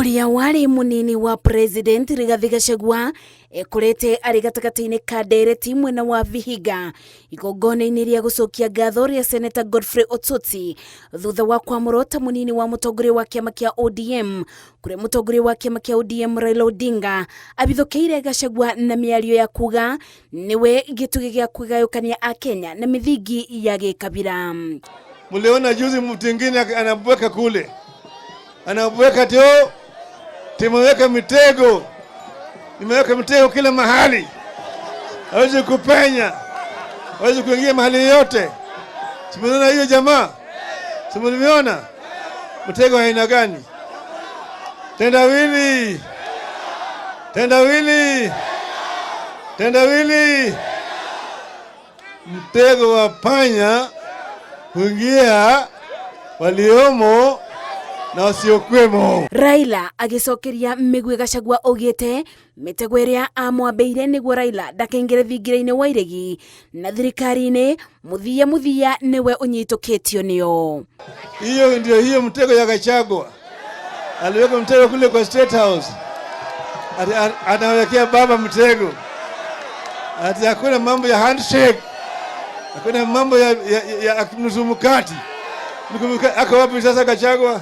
Uria wari munini wa President Rigathi Gachagua ekorete ari gatagati-ini ka ndereti mwena wa Vihiga igongona-ini ria gucokia ngatho ria Senator Godfrey Osotsi thutha wa kwamũrwo ta munini wa mutongoria wa kiama kia ODM, kuria mutongoria wa kiama kia ODM Raila Odinga abithukiire Gachagua na miario ya kuga niwe gitugi gia kwigayukania Akenya na mithingi ya gikabira. Mliona juzi mtu mwingine anabweka kule, anabweka tio, tumeweka mitego, nimeweka mitego kila mahali, hawezi kupenya, hawezi kuingia mahali yote. Simuliona hiyo jamaa? Simuliona mtego aina gani? Tendawili, tendawili, tendawili, mtego wa panya kuingia waliomo na wasiokwemo. Raila agicokeria migwi Gachagua augite mitego iria amwambiire niguo Raila ndakaingire thingira-ini wa iregi na thirikari-ini muthia muthia niwe unyitukitio nio. Hiyo ndio hiyo mtego ya Gachagua. Aliweka mtego kule kwa State House, anawekea baba mtego ati hakuna mambo ya handshake, hakuna mambo ya nusu mkate. Ako wapi sasa Gachagua?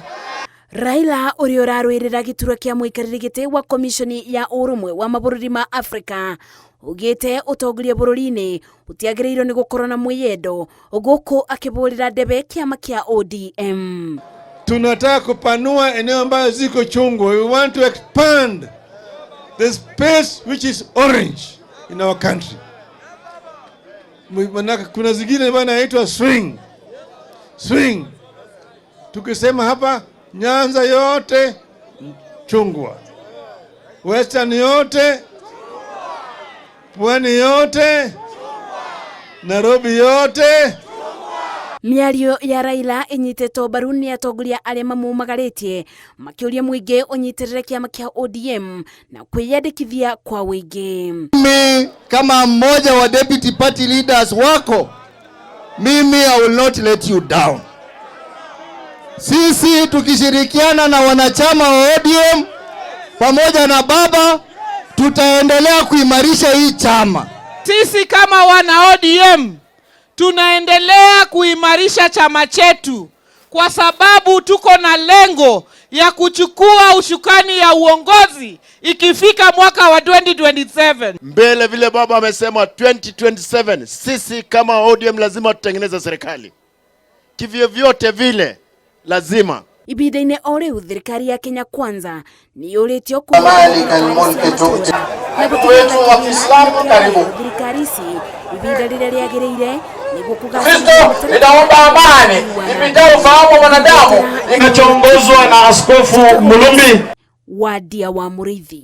Raila uria urarwirira giturwa kia muikariri giti wa komishoni ya urumwe wa mabururi ma Afrika ugite utongoria bururi-ini utiagiriirwo ni gukorwo na mwiyendo guku akiburira ndebe kiama kia ODM. Tunataka kupanua eneo ambayo ziko chungwa. We want to expand the space which is orange in our country. Manake kuna zingine bana inaitwa swing. Swing. Tukisema hapa Nyanza yote chungwa, Western yote, Pwani yote, Nairobi yote. Miario ya Raila inyitĩtwo mbaru nĩ atongoria arĩa mamumagaritie makiuria mũingĩ ũnyitĩrĩre kĩama kĩa ODM na kwĩyandĩkithia kwa wĩingĩ. Mimi kama mmoja wa deputy party leaders wako, mimi I will not let you down. Sisi tukishirikiana na wanachama wa ODM pamoja na baba, tutaendelea kuimarisha hii chama. Sisi kama wana ODM tunaendelea kuimarisha chama chetu kwa sababu tuko na lengo ya kuchukua usukani ya uongozi ikifika mwaka wa 2027. Mbele vile baba amesema 2027, sisi kama ODM lazima tutengeneze serikali kivyovyote vile, lazima. Ibinda-inĩ o rĩu thirikari ya Kenya Kwanza nĩ yũrĩtio wetu wa Kiislamu karibu. Thirikari ici ibinda rĩrĩa rĩagĩrĩire nĩguo Kristo linaomba amani ipitao ufahamu wa mwanadamu, inachoongozwa na Askofu Mulumbi. Wadia wa Mũrĩithi.